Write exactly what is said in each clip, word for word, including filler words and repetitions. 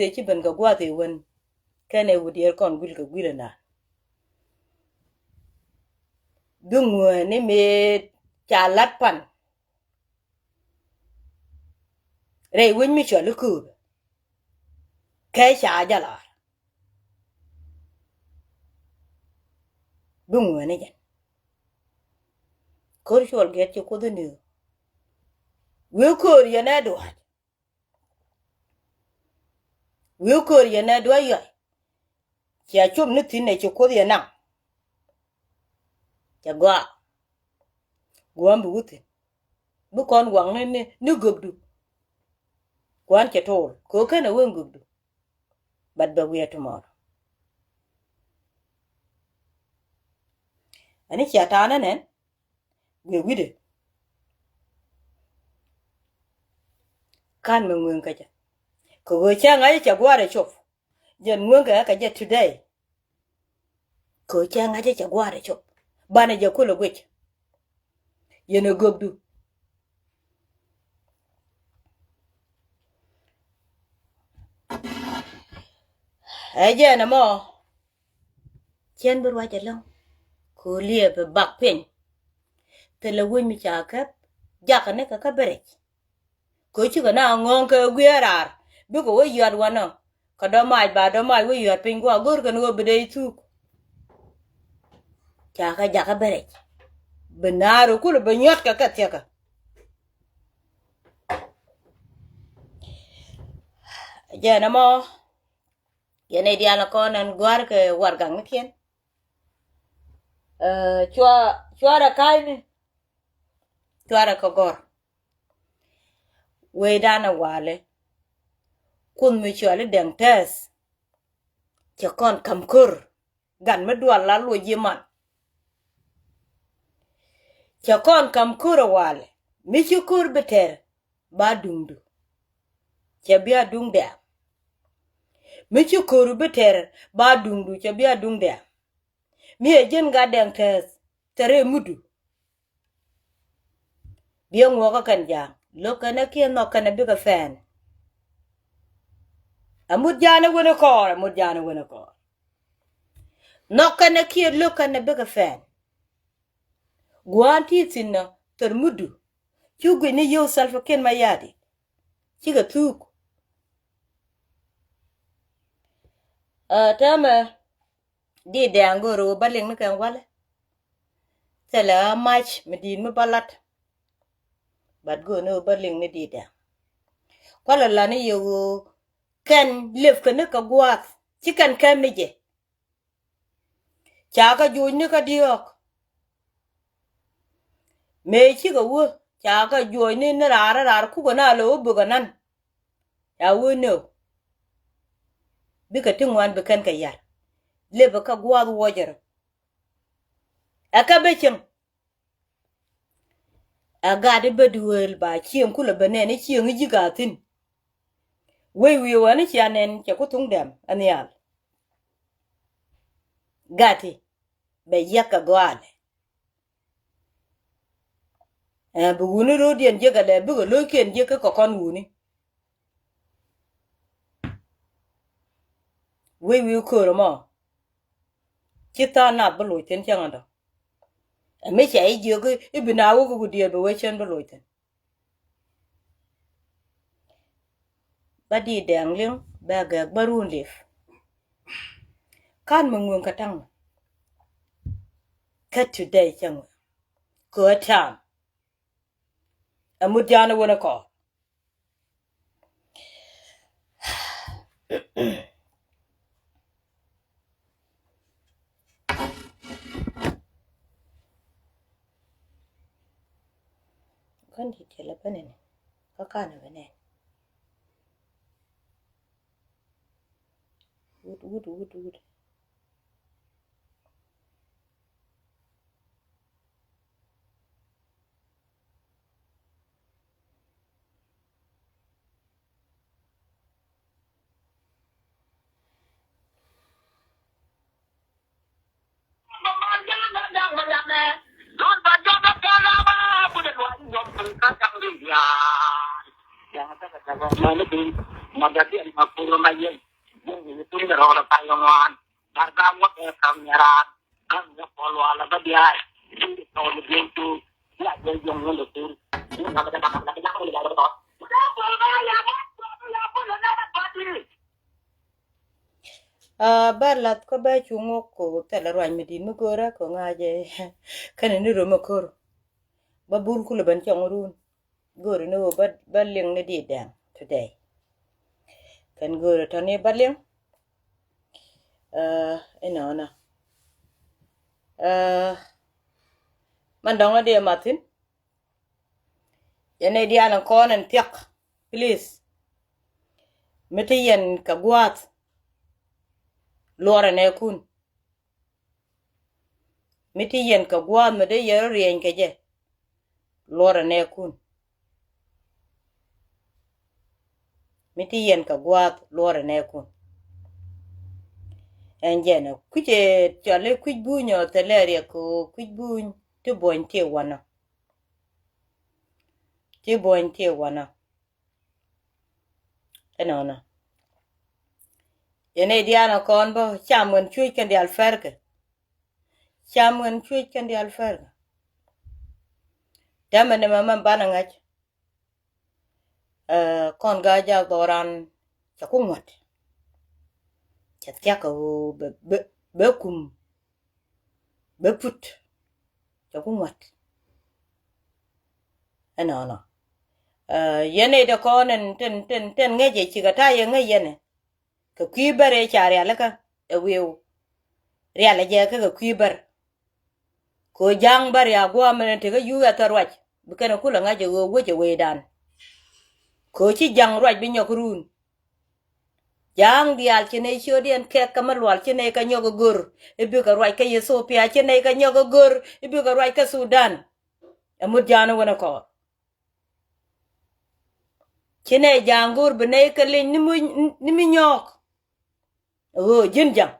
Tëë ci ben kɛ gua̱a̱th i̱ wen kɛnɛ wi̱diɛɛr kɔn guil kɛ guil ɛnan. Bi ŋuääni mëë ca la̱t pan rɛy wec mi cɔal i̱ kööbɛ kɛ ca jɛ lar. Bi ŋuääni jɛn ko̱r cuɔl gɛt ci Kuoth in i̱ wee köör yɛn ɛ dua̱a̱c. Wi̱i̱ köör yɛn ɛ duäc yɔc. Cia cop ni thi̱n ɛ ci Kuoth yɛ naŋ. Cɛ gɔaa. Guɔ̱ɔ̱m bi wuthin. Bi kɔn waŋ ni, ni, ni gökdu. Kuan cɛ tool kɛ ɣöö /kenɛ wee gökdu. But bɛ wiɛ tomorrow. Ɛn i̱ cia ta̱a̱ nɛ nɛn. Guiɛ wi̱dɛ. Ka̱n mi ŋueŋ kä jɛ kɛ ɣöö cɛ ŋa̱c cɛ gua̱a̱r ɛ cop. Jɛn ŋueŋ kɛ kä jɛ today. Kɛ ɣöö cɛ ŋa̱c cɛ gua̱a̱r ɛ cop. Banɛ jɛ kulɛ guic. Yɛn ɛ gökdu. Ɛ jɛn ɛmɔ. Cɛn bi ruac ɛlɔ̱ŋ. Kɛ ɣöö liɛpɛ bak piny. Thilɛ wec mi ca kɛp jakä ni kɛ kä bɛ rɛc. Kɛ ɣöö cikɛ na ŋɔ̱ɔ̱ŋ kɛ guiɛɛr raar bikɛ wä yuat wanɔ. Kɛ dɔ̱mac ba dɔ̱mac wä yuat piny gua̱a̱ go̱r kɛn ɣöö bi dee thuk. Ca kɛ jakä bɛ rɛc. Bi naar kulɛ bi nyuɔ̱t kɛ kɛ thiäkä. Jɛn ɛmɔ. Yɛn ɛ diaal kɔn ɛn gua̱a̱r kɛ warɛgaknikiɛn. Ɛ, cua, cuarɛ ka̱a̱cni. Cuarɛ kɛ gɔ̱r. Wecdan ɛ walɛ. Kuoth mi cɔal i̱ Dɛŋ Tɛth. Cɛ kɔn ka̱m ko̱r. Gat mi dual la luɔc yiman. Cɛ kɔn ka̱m ko̱r ɛ walɛ. Mi ci ko̱r bi tɛr ba duŋdu. Cɛ bi a duŋ dɛ̈ɛ̈m. Mi ci ko̱r bi tɛr ba duŋdu cɛ bi a duŋ dɛ̈ɛ̈m. Mi ɛ ji̱n gat Dɛŋ Tɛth tɛr ɛ mudu. Biɛ ŋuɔkä kɛn ja̱a̱ŋ lo̱k kɛn ɛ kiɛ nhɔk kɛn ɛ bikɛ fɛn. Ɛ mut ja̱a̱n ɛ wen ɛ kɔɔr, ɛ mut ja̱a̱n ɛ wen ɛ kɔɔr. Nhɔk kɛn ɛ kiɛ lo̱k kɛn ɛ bikɛ fɛn. Gua̱a̱n ti thi̱n ɛ thär mudu. Cu guic ni yio̱w Salva Kiir Mayardit. Cikɛ thuk. Ɛ, täämɛ di Dɛŋ go̱o̱r ɣöö bä liŋ ni kɛn walɛ. Thilɛ a mac mi di̱i̱t mi bä lat. But go̱o̱r ni ɣöö bä liŋ ni di Dɛŋ. Kualɛ la ni yɛ ɣöö kɛn lëpkɛ ni kɛ gua̱a̱th ci kɛn kɛm ni jɛ. Ca kɛ joc ni kä diɔ̱ɔ̱k. Mëë cikɛ wä ca kɛ joc ni, ni raar raar kukɛ na lɛ wä bökɛ nan. Ca wee nöö. Bikɛ ti ŋuan bi kɛn kɛ yar. Lëpɛ kɛ gua̱a̱th wuɔcɛ rɔ. Ɛ kɛ ben cieŋ. Ɛ gat i̱ bä duëël ba cieŋ kulɛ bä nɛn i̱ cieŋ i̱ ji̱ gat thi̱n. Wec wi̱i̱ wän i̱ cia nɛn cɛ ku thuŋ dɛm ɛ nhial. Gat i̱ bɛ yia̱k kɛ gɔaalɛ. Ɛ bi wuni ro̱o̱diɛn jiäk ɛ lɛ bikɛ lo̱ckiɛn jiäk kä kɛ kɔn wuni. Wec wi̱i̱ köör ɛmɔ. Ci tha̱a̱ŋ nath bi loc thi̱n cäŋ ɛn dɔ̱ŋ. Ɛ mi ca i̱ jiök i̱ bi na wä kɛ ku diëër bɛ wee cän bi loc thi̱n. Bä di Dɛŋ liŋ bɛ gɛk bä run lip. Ka̱n mi ŋueŋ kä ta̱ŋ. Kä today cä ŋueŋ. Kɛ ɣä ta̱a̱m. Ɛ mut ja̱a̱n ɛ wen ɛ kɔɔr. Kän ti tiɛlɛ bä nɛnɛ kä kanɛ bä nɛn. Wut, wut, wut, wut. Aa, bä lath kä bä cuŋ wä ko thilɛ ruac mi di̱t mi go̱o̱rä ko ŋa̱cɛ. Kɛnɛ ni rom mi ko̱r. Bä bur kulɛ ben cɔŋ run. Go̱o̱rä ni wä bä, bä liŋ ni di̱t dɛŋ today. Kɛn go̱o̱rä tɔ̱ni bä liŋ. Aa, inɔnɔ. Aa, man dɔŋ a diɛ mathin. Yɛn nɛy diaal in kɔn in thiak, please. Mi ti yɛn kɛ gua̱a̱th, luɔrɛ nɛɛkun. Mi ti yɛn kɛ gua̱a̱th mi dee yɛn rɔ riɛny kɛ jɛ, luɔrɛ nɛɛkun. Mi ti yɛn kɛ gua̱a̱th, luɔrɛ nɛɛkun. Ɛn jɛn ɛ kui̱c ɛ cɔal i̱ kui̱c buny ɔ thilɛ riɛk kɛ ɣöö kui̱c buny ti buɔ̱ny ti wanɔ. Ti buɔ̱ny ti wanɔ. Ɛnɔnɔ. Yɛn nɛy diaal ɛ kɔn bä cam ɣän cuec kɛn diaal fɛrkɛ. Cam ɣän cuec kɛn diaal fɛrkɛ. Tɛmɛ ni mɛ mɛ banɛ ŋa̱c. Ɛ, kɔn ga jak dhɔran cɛ ku ŋuɔ̱t. Cɛ thia̱k ɛ ɣöö bɛ, bɛ, bɛ kum, bɛ put. Cɛ ku ŋuɔ̱t. Ɛnɔnɔ. Ɛ, yɛn nɛy dee kɔn ɛn tin, tin, tin ŋäc ɛ cikɛ ta̱a̱ yɛ ŋäc yɛn ɛ. Kɛ kui̱ bär ëë ca rialikä ɛ wi̱i̱w. Rialɛ jɛ kä kɛ kui̱ bär. Kɛ ɣöö ja̱a̱ŋ bär ya gua̱a̱mɛ ni tekä yuuth ɛ thil ruac bi kɛn ɛ kulɛ ŋa̱c ɛ ɣöö wec ɛ wecdan. Kɛ ɣöö ci ja̱ŋ ruac bi nyɔk run. Ja̱a̱ŋ diaal ci nɛy ciötdiɛn kɛk kä mi lual ci nɛy kɛ nyɔk ɛ gör i̱ bikɛ ruac kä Ethiopia, ci nɛy kɛ nyɔk ɛ gör i̱ bikɛ ruac kä Sudan. Ɛ mut ja̱a̱n ɛ wän ɛ kɔɔr. Ci nɛy ja̱a̱ŋ go̱o̱r bi nɛy kɛ leny ni mi, ni mi nyɔɔk. Ɣöö ji̱n ja̱ŋ.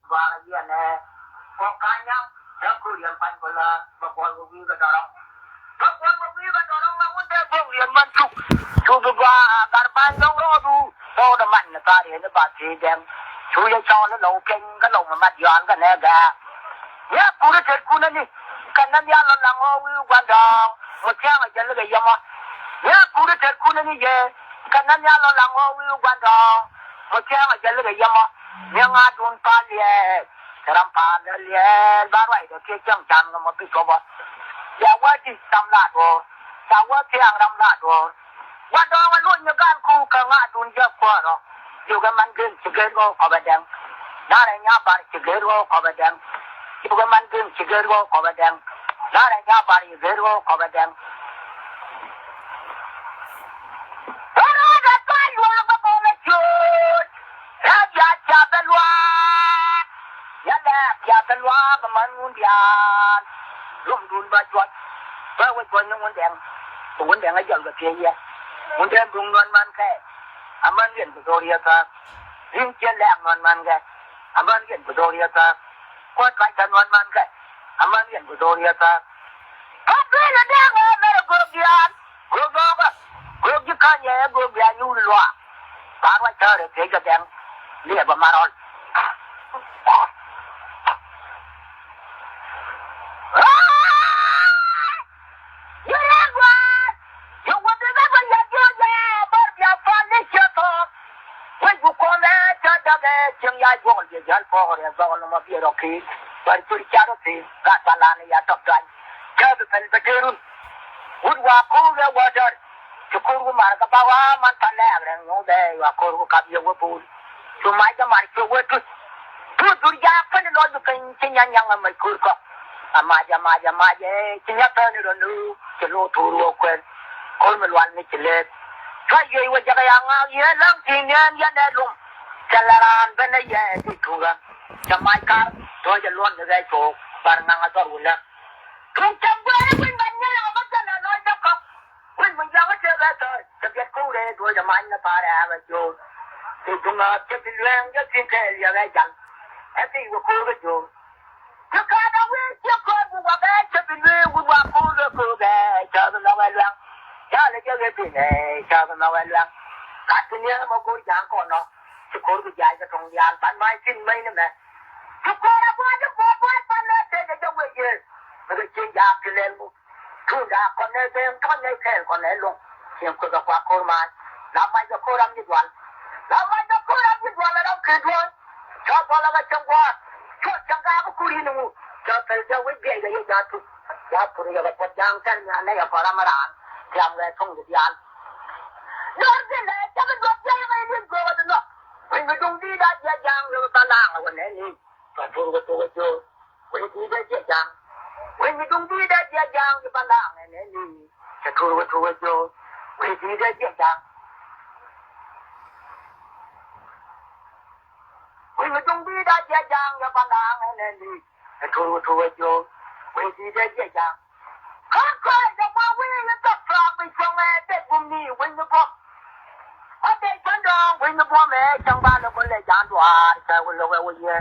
Ba yɛn ɛ kɔk ka nyaŋ ɛ ku riɛm pan ku la ba buɔl wä wi̱i̱ kɛ dɔrɔŋ. Ba buɔl wä wi̱i̱ kɛ dɔrɔŋ la wun dee buɔl riɛm man cuk. Cuk bi gɔaa gar ban dɔŋ rɔɔdu. Rɔɔdu man ni ba riɛm ni ba tëë dɛŋ. Cuk yɛ cɔɔl ni lɔw keny kä lɔw mi mat yɔal kɛ nɛ gɛɛ. Nyɛ kuri tet kunä ni kɛn nä nhial lɔ laŋ ɣɔɔ wi̱i̱ gua̱ndɔɔŋ. Mu thia̱a̱ŋ a jɛ likɛ yɛmɔ. Nyɛ kuri tet kunä ni yɛ kɛn nä nhial lɔ laŋ ɣɔɔ wi̱i̱ gua̱ndɔɔŋ. Mu thia̱a̱ŋ a jɛ likɛ yɛmɔ. Mi̱eŋa̱a̱dun pa̱a̱l yɛɛl. Cɛ ram pa̱a̱l lɛl yɛɛl ba ruacdɛ kiɛ cäŋ can kɛ mɔ bi copä. Ca wä ti ram la duɔ̱ɔ̱r. Ca wä thia̱a̱ŋ ram la duɔ̱ɔ̱r. Gua̱ndɔɔŋ a luɔ̱ny ni ga̱a̱n ku kɛ ŋa̱a̱dun jɛ kuäärä. Yukɛ man gel ci gel rɔ kɔpɛ dɛŋ. Narɛ nya bar ci gel rɔ kɔpɛ dɛŋ. Yukɛ man gel ci gel rɔ kɔpɛ dɛŋ. Narɛ nya bar ci gel rɔ kɔpɛ dɛŋ. Bä rɔɔdɛ kɔn luaak bä kɔn ɛ ciööt. Rɛɛ bia ca bɛ luaak. Yɛn lɛ bia bɛ luaak bä man ŋun diaal. Lomdun bä juɔc. Bä wä juɔc ni ŋun dɛŋ. Bä ŋun dɛŋ ɛ jɔl kɛ piɛ yɛ. Ŋun dɛŋ duŋ nuɔn man kɛ. Aman yɛn bi dhor yɛ thaak. Ri̱ŋ ciɛ lɛɛk nuɔn man kɛ. Aman yɛn bi dhor yɛ thaak. Kuɔt kac kɛ nuɔn man kɛ. Aman yɛn bi dhor yɛ thaak. Kä kuël ɛ dee ŋɛ mɛrɛ go̱o̱k diaal. Go̱o̱k bɔɔkä. Go̱o̱k ji̱ ka̱nyɛ go̱o̱k bia nyuur luaak. Ba ruac tääri thiec kɛ dɛŋ. Liɛpɛ marɔl. Yɛ rɛɛ gua̱a̱r. Yɛ wä bi bä bä yɛ diɔ̱ɔ̱k yɛ bär bia pal ni ciɛ thɔɔk. Wec ku kɔn ɛ ca dak ɛ cieŋ ya juɔl yɛ jal pɔɔk rɛ dhɔl nɔmɔ biɛ rɔ ki̱i̱k. Bär cur car rɔ thi̱i̱ gat palan ya tɔp tuany. Cä bi pɛl bä derun. Wut wa ko̱o̱k ɛ wä där. Ci ko̱o̱r ku mar kä ba wa man pan lɛɛk rɛŋ nyuɔ̱th ɛ wa ko̱o̱r ku kap yɛ wä pul. Cu mac dä mar cuɛ wä tuc. Tuc dhur jaak päni lɔc bi piny ci nyan nyaŋ amac ko̱o̱r kɔk. Amac, amac, amac, eh, ci nya päni rɔ nu, ci lo̱o̱ thuur wä kuɛn. Ko̱o̱r mi lual mi ci lek. Cua yuɛc wä jakä ya ŋaak yɛ läŋ ti̱i̱ niɛn yɛn ɛ lum. Cɛ lɛ raan ben ɛ yɛ ti tuŋä. Cɛ mac kar, tɔ̱ jɛ luɔn ni rɛc cook, bar ŋaŋ a dhɔr wulä. Tuŋ cäŋ guɛɛrä wi̱c mɛn nyɛ yɔk bä thilɛ lɔc dä kɔk. Wi̱c mi jakä tëë bɛ thɔc, cɛ biɛt ko̱o̱r ɛ duɔ̱c ɛ mac ni pa̱a̱r ɛ ɣaak ɛ jo̱o̱c. Ti duŋ a cä bi luɛŋ jɛ tin kɛɛl yɛ ɣɛ jal. Ɛ ti wä ko̱o̱r kɛ jo̱o̱r. Ti kɛɛl a wee ciɛ ko̱o̱r bi wä bɛ cä bi luee wut wa ko̱o̱r kɛ ko̱o̱r kɛ cä bi lɔk ɛ luɛŋ. Cä lɛ jɛ ɣɛ bin ɛ cä bi lɔk ɛ luɛŋ. Kat ti niɛ mɔ go̱o̱r ja̱a̱ŋ kɔn nɔ. Ti ko̱o̱r bi ja̱a̱c kɛ tuɔ̱ŋ diaal ban ma̱a̱c tin mɛy ni mɛ. Ti ko̱o̱r a buɔ̱ɔ̱t ti ko̱o̱r buɔ̱ɔ̱t pan nɛ tëë jɛ jɛ wee yee. Bɛ kɛ cieŋ jaak ti lɛl muk. Tunda kɔn nɛ ben tɔn nɛ kɛɛl kɔn nɛ loŋ. Cieŋ kueth ɛ kua ko̱r maac. La mac kɛ ko̱r ram ji̱ dual. La mac kɛ ko̱r ram ji̱ dual ɛ ram kɛ duɔ̱ɔ̱n. Cɔ bɔl ɛ kɛ cieŋ gua̱a̱r. Cɔ cieŋ gaa kɛ kur yi̱n ŋu. Cɔ pɛl jɛ wi̱c biɛc kɛ yɛ ja̱a̱t tuk. Ja̱a̱t kur yɛ kɛ puɔt ja̱a̱ŋ kɛl nhial nɛ yɛ kɔn ram ɛ raan. Tiam kɛ tuŋ di diaal. Duɔ̱ɔ̱r thi̱n ɛ cɛ kɛ duɔ̱ɔ̱r thi̱n ɛ li̱n go̱o̱k ɛ di nhɔk. Wi̱c mi duŋ di̱i̱t a jiɛ ja̱a̱ŋ yɛ kɛ bä laŋ ɛ wä nɛ ni̱n. Cɛ tur kɛ tuk ɛ jo̱o̱k. Wec di̱i̱t ɛ jiɛ ja̱a̱ŋ. Wec mi duŋ di̱i̱t ɛ jiɛ ja̱a̱ŋ ji̱ Padaŋ ɛn ɛ li̱i̱. Cɛ tur wec tur wec jo̱o̱k. Wec di̱i̱t ɛ jiɛ ja̱a̱ŋ. Wec mi duŋ di̱i̱t ɛ jiɛ ja̱a̱ŋ ji̱ Padaŋ ɛn ɛ li̱i̱. Cɛ tur wec tur wec jo̱o̱k. Wec di̱i̱t ɛ jiɛ ja̱a̱ŋ. Kä kɔc jɛ gua̱a̱k wi̱i̱ ni thɔk thɔk bi cuɔ̱ŋ ɛ dee gum ni wec ni buɔ̱m. Kä dee cuɔ̱ŋ dɔ̱ŋ wec ni buɔ̱m ɛ cäŋ ba lɛ go̱l ɛ ja̱a̱ŋ duaar cɛ wä lo̱k ɛ wä yɛ.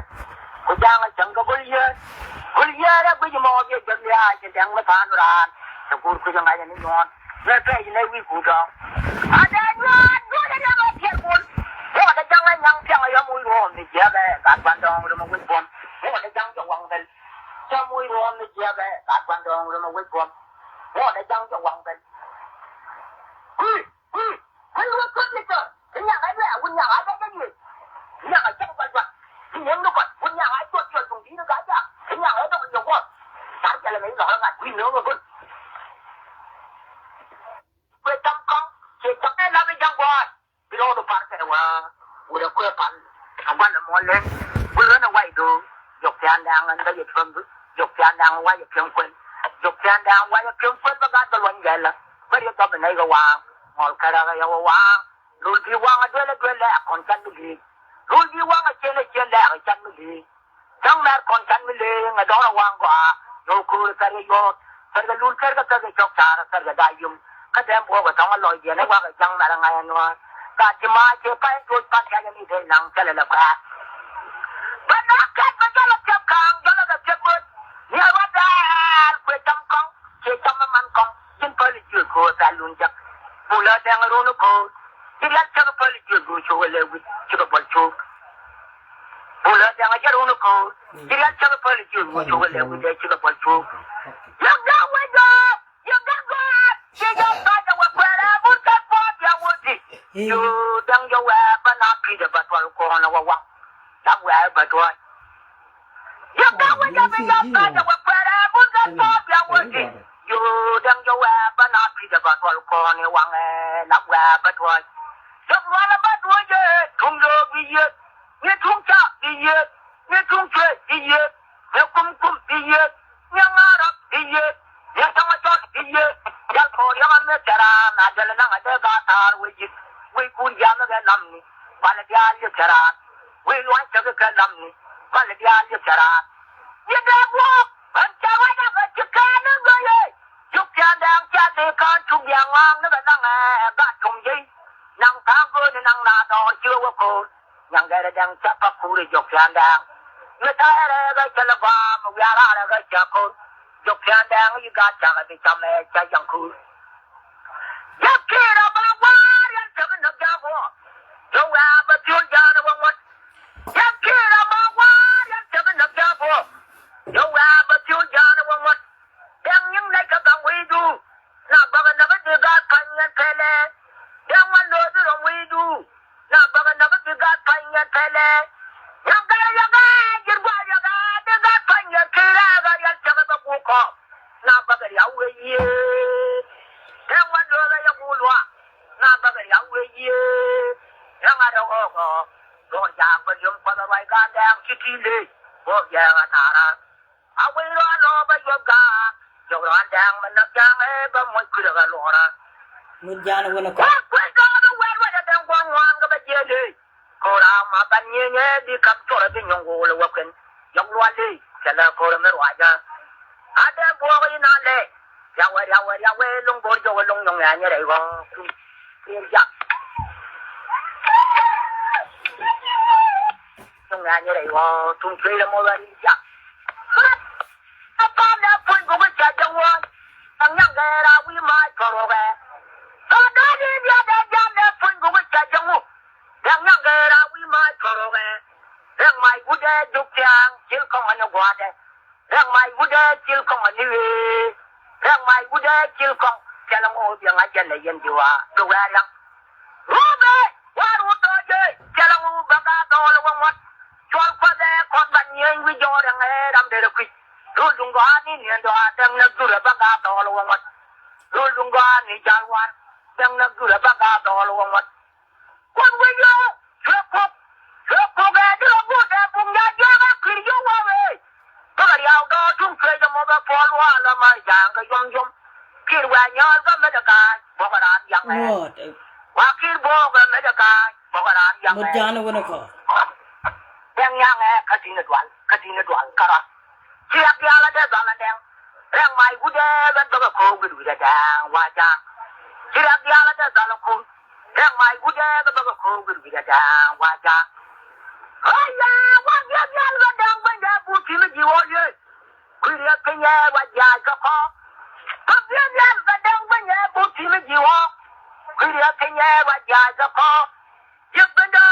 Ku ja̱a̱ŋ ɛ cäŋ kɛ go̱l yɛ. Go̱l yɛ rɛ guic mɔ biɛ jɛm ya cɛ dɛŋ mi tha̱a̱n raan. Cɛ guur kui̱c ɛ ŋa̱c ɛ ni nyuɔ̱ɔ̱n. Mɛ pɛc nɛ wi̱i̱ guur dɔ̱ŋ. A dee nyuɔ̱ɔ̱n duɔ̱ɔ̱n ɛ riɛk ɛ piɛl guul. Wä dee ja̱ŋ ɛ nyaŋ piɛŋ ɛ yɔm wi̱i̱ ruɔ̱ɔ̱m ni jiɛk ɛ gat gua̱n dɔ̱ŋ ri mɛ wi̱i̱ buɔ̱m. Wä dee ja̱ŋ jɛ waŋ bɛl. Cä moc ruɔ̱ɔ̱m ni jiɛk ɛ gat gua̱n dɔ̱ŋ ri mɛ wi̱i̱ buɔ̱m. Wä dee ja̱ŋ jɛ waŋ bɛl. Kui̱, kui̱, kui̱ wä kui̱ ni tɔr. Ti nyaŋ a luɛɛ, wut nyaŋ a bɛ jɛ yee. Nyaŋ a cäŋ gua̱c gua̱c. Ti nyaŋ ni kɔt, wut nyaŋ a cuɔt cuɔt duŋ di̱i̱t ni ga̱a̱c jaak. Ti nyaŋ a dɔk yɛ guɔ̱ɔ̱r. Car jɛlɛ mɛ ilɔk ɛ ŋa̱t kui̱ no̱o̱ŋ ɛ go̱l. Kuɛ cam kɔŋ, kuɛ cam ɛ lap i̱ ja̱ŋ gua̱a̱r. Bi rɔɔdu par kɛ wä. Wurɛ kuɛ pal. A gua̱n ɛmɔ lɛn. Wurɛ ni wac do. Jɔk pian da̱a̱ŋ ɛn bä yɛ tuäm bi. Jɔk pian da̱a̱ŋ wac ɛ piɛm kuɛn. Jɔk pian da̱a̱ŋ wac ɛ piɛm kuɛn bä gat bä luɔny gɛlä. Bä riɛ gɔp bi nɛy kɛ waaŋ. Ŋɔl kärä kɛ yɛ wä waaŋ. Lul bi waŋ a duel a duel lɛɛk kɔn can mi li̱i̱k. Lul bi waŋ a ciel a ciel lɛɛk a can mi li̱i̱k. Cäŋ mɛr kɔn can mi leeŋ ɛ dɔ̱r ɛ waŋ gɔaa. Yɔw köör kɛr kɛ yɔɔt kɛr kɛ lul kɛr kɛ kɛr kɛ cɔk caar kɛr kɛ da̱a̱ yum. Kä dɛm buɔɔk ɛ thɔŋ ɛ lɔcdiɛn ɛ wak ɛ cäŋ mɛr ɛ ŋa̱c ɛ nuäär. Gat ci maac cɛ pa̱ny tuɔc pa̱n thiac ɛ mi dee naŋ thilɛ lɛ kuɛ̈ɛ̈r. Bä nɔ̱k kɛt bä jɔl ɛ piɛp kaaŋ jɔl ɛ kɛ piɛp böt. Niɛɛr wä dɛɛr kuɛ cam kɔŋ. Ciɛ cam ɛ man kɔŋ ji̱n päl jiök ko̱o̱r pɛl lun jek. Bulä dɛŋ run ko̱o̱r ji̱ rial cäk päl jiök gu cok ɛ lɛ wi̱c cikɛ bɔl cok. Bulä dɛŋ jɛ run ko̱o̱r ji̱ rial cäk päl jiök gu cok ɛ lɛ wi̱c ɛ cikɛ bɔl cok. Yäk dee wec ɣöö yäk dee gɔaa ciɛ jɔk tɔc ɛ wä kuɛɛrɛ bur kɛ puɔ̱ɔ̱t bia wä ti. Yuu dɛŋ jɛ wɛɛ bä na pi̱t ɛ bä tuɔl kɔn ɛ wä waŋ. Lak wɛɛ bä tuɔc. Yɛ ga̱ wä jɛ bi yɔp ka jɛ wä kuɛrɛ bun kɛ tɔɔp ya wä ti. Yuu däŋ jɛ wɛ bä na pi̱t ɛ bä tuɔl kɔn i̱ waŋɛ lak wɛ bä tuɔc. Jɔk luɔl ɛ bä tuɔc ɛ tuŋ do̱o̱k bi yiëët. Ni tuŋ ca bi yiëët. Ni tuŋ cuëë bi yiëët. Ni kum kum bi yiëët. Ni ŋa̱rɔk bi yiëët. Ni tɔŋ ɛ cɔl bi yiëët. Jal ko̱o̱r yɔk ɛ meth cɛ raan a jɛl ɛ naŋ ɛ dee ga̱a̱ ta̱a̱r wec yi̱th. Wec kun jiath ɛ kɛ namni. Kualɛ diaal yɛ cɛ raan. Wi̱i̱ lua̱ny cä kɛ kɛ lamni. Kualɛ diaal yɛ cɛ raan. Yɛ dee guɔ̱ɔ̱k ɣän cɛ ruac ɛ ɣä ci kɛɛn ni gɔ̱yɛ. Cuk pia̱a̱n dɛɛŋ cia dee ka̱a̱n cuk diaal ŋɔa̱a̱ŋ ni kɛ naŋ ɛ gat tum jey. Naŋ ka̱a̱ŋ gööni naŋ na dɔɔr ci wä ko̱o̱r. Nyaŋ gɛrɛ dɛŋ ca pa̱k kuuri jɔk pia̱a̱n dɛɛŋ. Mi ta̱yɛ rɛɛk ɛ cä lɛ ba̱a̱m wiaa raar ɛ ɣä ca ko̱o̱r. Jɔk pia̱a̱n dɛɛŋ yi gat cakɛ bi cam ɛ ca yaŋ kuur. Jɛ kiɛ rɔ ba wa̱a̱ rial cɛ bi näk ja̱a̱k wä. Jɛ wɛ̈ɛ̈ bä thiöl ja̱a̱n wä ŋuɔ̱t. Jɛ kiɛ rɔ ba wa̱a̱ rial cɛ bi näk ja̱a̱k wä. Jɛ wɛ̈ɛ̈ bä thiöl ja̱a̱n wä ŋuɔ̱t. Dɛŋ nyiŋ nɛy kä gaŋ wi̱i̱du. Na bäkɛ näk i̱ di gaat pa̱ny yɛn pɛlɛ. Dɛŋ wan lo̱o̱di rɔm wi̱i̱du. Na bäkɛ näk i̱ di gaat pa̱ny yɛn pɛlɛ. Yɛn gat yɛ gaa ji̱r gua̱a̱r yɛ gaa di gaat pa̱ny yɛn ki̱i̱rɛ gat yɛn cäkɛ bä guuk kɔɔk. Na bäkɛ riaw wee yiëë. Dee ŋuan lo̱o̱k ɛ yɛ guul luaak. Na bäkɛ riaw wee yiëë. Dee ŋa̱t ɛ ɣɔɔk ɣɔɔk. Luɔk jaak bä li̱em kuɔth ɛ ruac gaan dɛɛŋ ci ti̱i̱ leec. Ɣɔɔk jɛɛk ɛ naara. A wec rɔɔn lɔɔk bä yuɔth gaak. Jɔk rɔɔn dɛɛŋ mi näk ja̱a̱ŋ ɛ bä muɔc kui̱dɛ ɣä luɔɔrä. Ŋut ja̱a̱n ɛ wän ɛ kɔn. Wä kuec kɔn ɛ bä wɛl wä dɛ dɛŋ guɔ̱n ŋuan kɛ bä jiɛɛl leec. Ko̱ra ma ban nyieenyɛ bi kam cuɔrɛ bi nyɔŋ go̱o̱l ɛ wä kuɛn. Yɔk lual i̱ cɛ lɛ ko̱rɛ mi ruacä. A dee buɔɔk i̱ na lɛ. Riawɛ riawɛ riawɛ lo̱ŋ go̱o̱r jɔwɛ lo̱ŋ nyɔŋ ɛ anyɛ rɛy ɣɔ̱ɔ̱k. Kiɛɛr jak. Nanyɛ rɛy wä tum cuey rɛ mɔ bɛ ri jam. Mat. A pam dɛ puny buk ca jɛ wä. Ɛŋ nyaŋ gɛ ra wi̱i̱ ma cɔr wä kɛ. Tɔ dɔ̱ di diɛ dɛ jam dɛ puny buk ca jɛ wä. Ɛŋ nyaŋ gɛ ra wi̱i̱ ma cɔr wä kɛ. Ɛŋ ma i̱ wut dɛ juk tiaŋ cil kɔŋ ɛn gua̱dɛ. Rɛk mac wut ɛ cil kɔŋ ani ɣee. Rɛk mac wut ɛ cil kɔŋ. Cɛl ɛŋu biɛŋ a jɛn ɛ yɛn ji̱ wa bi wɛɛr yaŋ. Rubɛ wa rut tɔ̱ jɛ cɛl ɛŋu bä ka dhɔɔl ɛ wä ŋuɔ̱t. Cuɔl kuath ɛ kɔn ban nyieny wi̱c jɔɔr ɛŋ ɛ ram derɛ kui̱c. Rul duŋ gɔaa ni niɛn dɔaa dɛŋ nɛ dhurɛ bä ka dhɔɔl ɛ wä ŋuɔ̱t. Rul duŋ gɔaa ni jal war dɛŋ nɛ dhurɛ bä ka dhɔɔl ɛ wä ŋuɔ̱t. Kuoth wec yɔ cuɛ kok. Cuɛ kok ɛ di rɔ guut ɛ buk nya juak a kui̱r yio̱w wä wee. Bäkɛ riaw dɔɔr tuŋ cuɛ jɛ mɔ bɛ puɔl wä lɔ ma ja̱a̱ŋ kɛ yom yom. Ki̱r wɛ nyɔɔl kä mɛt ɛ ka̱a̱c bɔkɛ raan yaŋ ɛ. Wa ki̱r bo̱o̱k ɛ mɛt ɛ ka̱a̱c bɔkɛ raan yaŋ ɛ. Mut ja̱a̱n ɛ wän ɛ kɔ. Dɛŋ yaŋ ɛ kä ti̱n ɛ dual kä ti̱n ɛ dual kä rɔa. Ci rɛk diaal a dee dhal a dɛŋ. Rɛk mac wut ɛ bɛn bäkɛ ko̱o̱k wi̱r wi̱r ɛ dɛŋ wa ja̱a̱ŋ. Ci rɛk diaal a dee dhal a kun. Rɛk mac wut ɛ bɛ bäkɛ ko̱o̱k wi̱r wi̱r ɛ dɛŋ wa ja̱a̱ŋ. Ɣɔ̱ yɛ wa diaal diaal bɛ dɛŋ bä nyɛ but ti mi ji̱ ɣɔ̱ yee. Kui̱ riɛk kä nyɛ wa ja̱a̱ŋ kä kɔ̱. Kä diaal diaal bɛ dɛŋ bä nyɛ but ti mi ji̱ ɣɔ̱. Kui̱ riɛk kä nyɛ wa ja̱a̱ŋ kä kɔ̱. Ji̱ bindä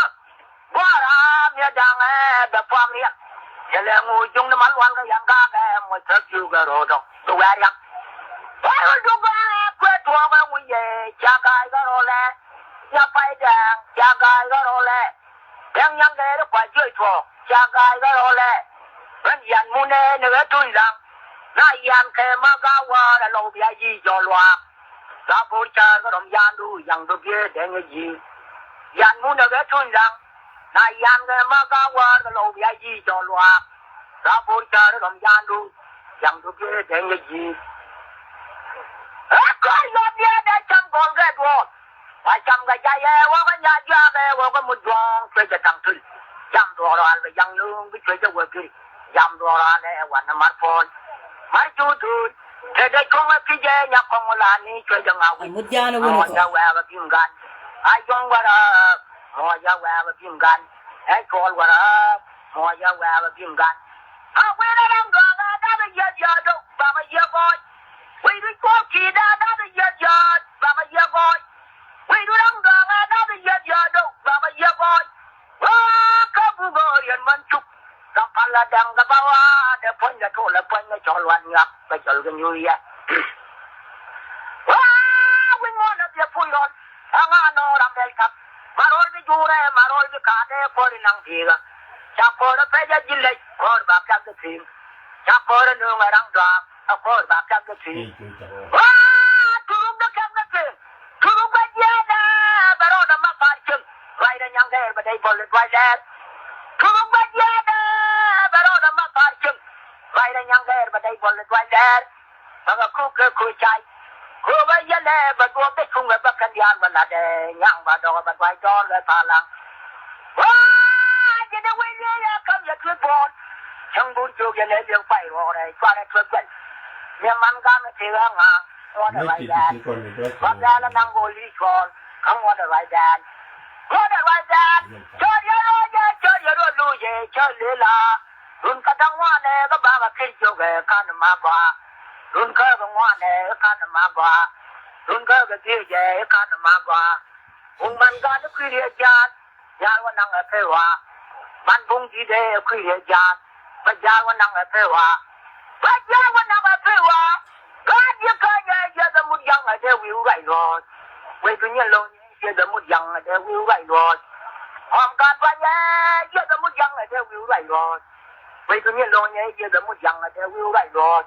gua̱a̱ra miɛ da̱ŋ ɛ bɛ puak riɛk. Cɛ lɛ ŋu juŋ ni mal wal kɛ yaŋ ga̱a̱k ɛ muɔc thäk ji̱ kɛ ro̱o̱dɔ bi wɛɛr yaŋ. Wɛɛr wä juŋ ga̱a̱k ɛ kuɛ tuɔɔk ɛ ŋu yɛ ca ga̱a̱c kɛ ro̱o̱lɛ. Ca pay da̱ŋ ca ga̱a̱c kɛ ro̱o̱lɛ. Dɛŋ yaŋ kɛ ri kua jiöc tuɔɔk ca ga̱a̱c kɛ ro̱o̱lɛ. Ɣän yan munɛ ni ɣä tuny laŋ. Na yan kɛ ma ga̱a̱k wäär ɛ lɔw bia yic jɔl luaak. Dha bor car kä rɔm yandu yaŋ dho̱p yee dɛŋ yɛ ji̱. Yan mun ɛ kɛ tuny daŋ. Na yan kɛ ma ka wäär kɛ lɔw bia ji̱ cɔl luaak. Dha bor car kä rɔm yandu yaŋ dho̱p yee dɛŋ yɛ ji̱. Ɛ kɔr yɔp yee dɛ cam gɔl kɛ duɔɔl. Wa cam kɛ jay ɛ wä kä nya jiak ɛ wä kä mut juɔ̱ɔ̱ŋ cuɛ jɛ taŋ tul. Cam duɔɔl ɣal bɛ yaŋ luŋ bi cuɛ jɛ wä gir. Jam duɔ̱ɔ̱r alɛ wanɛ mar puɔl. Mar cu duut. Te dee cuɔ̱ŋ ɛ pi̱c ɛ nyak kɔŋ la ni cuɛ jɛ ŋa̱w wi̱c. Mut ja̱a̱n ɛ wun ɛ kɔ. Mɔɔc a wɛɛk ɛ bi̱m gan. A yɔ̱ŋ wärä. Mɔɔc a wɛɛk ɛ bi̱m gan. Ɛ cuɔl wärä. Mɔɔc a wɛɛk ɛ bi̱m gan. A wen ɛ ram dɔaŋ ɛ dap ɛ yieth yɔ̱ɔ̱t dok bak ɛ yieth gɔɔc. Wec ri cuɔl ki̱i̱t ɛ dap ɛ yieth yɔ̱ɔ̱t bak ɛ yieth gɔɔc. Wec ri ram dɔaŋ ɛ dap ɛ yieth yɔ̱ɔ̱t dok bak ɛ yieth gɔɔc. Waa kä buk ɣöö riɛn män cuk. Kä pal la da̱ŋ kä ba waa dee puɔ̱ny la tuɔl la puɔ̱ny la cɔl wan nyak bɛ cɔl kɛ nyuuth yɛ. Waa wi̱ny ŋuɔ̱n la biɛ puc rɔl. Aŋa nɔ ram bɛl kap. Ma rɔl bi juurɛ ma rɔl bi kaatɛ kuɔr inaŋ biikä. Ca kuɔr ɛ pɛc a ji̱ lɛc kuɔr ba piath kɛ thi̱i̱m. Ca kuɔr ɛ nööŋ ɛ raŋ dɔaak ɛ kuɔr ba piath kɛ thi̱i̱m. Waa turuk dee kɛm kɛ thi̱i̱m. Turuk bɛ jiɛɛdɛ bɛ rɔɔdɛ ma pa̱a̱r cieŋ. Ruacdɛ nyaŋ gɛɛr bɛ dɛy bɔl i̱ duac lɛɛr. Turuk bɛ jiɛɛdɛ bɛ rɔɔdɛ ma pa̱a̱r cieŋ. Ruacdɛ nyaŋ gɛɛr bɛ dɛy bɔl i̱ duac lɛɛr. Bɛ kɛ kuk kɛ kuk cay. Kuk bɛ yɛlɛ bɛ duɔ̱ɔ̱p bɛ cuŋ bɛ kɛn diaal bɛ latdɛ nyaŋ bɛ dɔk bɛ duac dɔɔr bɛ pa̱a̱r laŋ. Waa ji̱n i̱ wec liec ɛ käm yɛ tueth buɔɔl. Cäŋ bur jiök yɛlɛ liek pay ruɔɔrɛ cuarɛ tueth guɛl. Miɛ man gamɛ tëë ɣä ŋa̱a̱ŋ. Ŋuɔ̱t ɛ ruacdan. Bä gɛ̈l ɛ naŋ go̱o̱l i̱ cuɔ̱ɔ̱l kä ŋuɔ̱t ɛ ruacdan. Ŋuɔ̱t ɛ ruacdan. Cɔl yɛ ruɔ̱c ɛ cɔl yɛ ruɔ̱c luuc ɛ cɔl lëla. Run kä da̱ŋ ŋuanɛ kä bakɛ kec jiök ɛ ka̱n ma gɔaa. Run kä kɛ ŋuanɛ kä ka̱n ma gɔaa. Run kä kɛ dhiec ɛ ka̱n ma gɔaa. Wun man gat i̱ kui̱ riee ja̱a̱t. Jial wä naŋ ɛ pek ɣɔaa. Man buŋ di̱t ɛ kui̱ ɛ ja̱a̱n. Bä jial wä naŋ ɛ pek ɣɔaa. Bä jial wä naŋ ɛ pek ɣɔaa. Gaat yɛ kä nyɛ yɛ dee mut yaŋ ɛ dee wi̱i̱ wä ruac luɔ̱ɔ̱c. Wec bi nyɛ lo̱ŋ nyɛ yɛ dee mut yaŋ ɛ dee wi̱i̱ wä ruac luɔ̱ɔ̱c. Ɣɔm gaat ba nyɛ yɛ dee mut yaŋ ɛ dee wi̱i̱ wä ruac luɔ̱ɔ̱c. Wec bi nyɛ lo̱ŋ nyɛ yɛ dee mut yaŋ ɛ dee wi̱i̱ wä ruac luɔ̱ɔ̱c.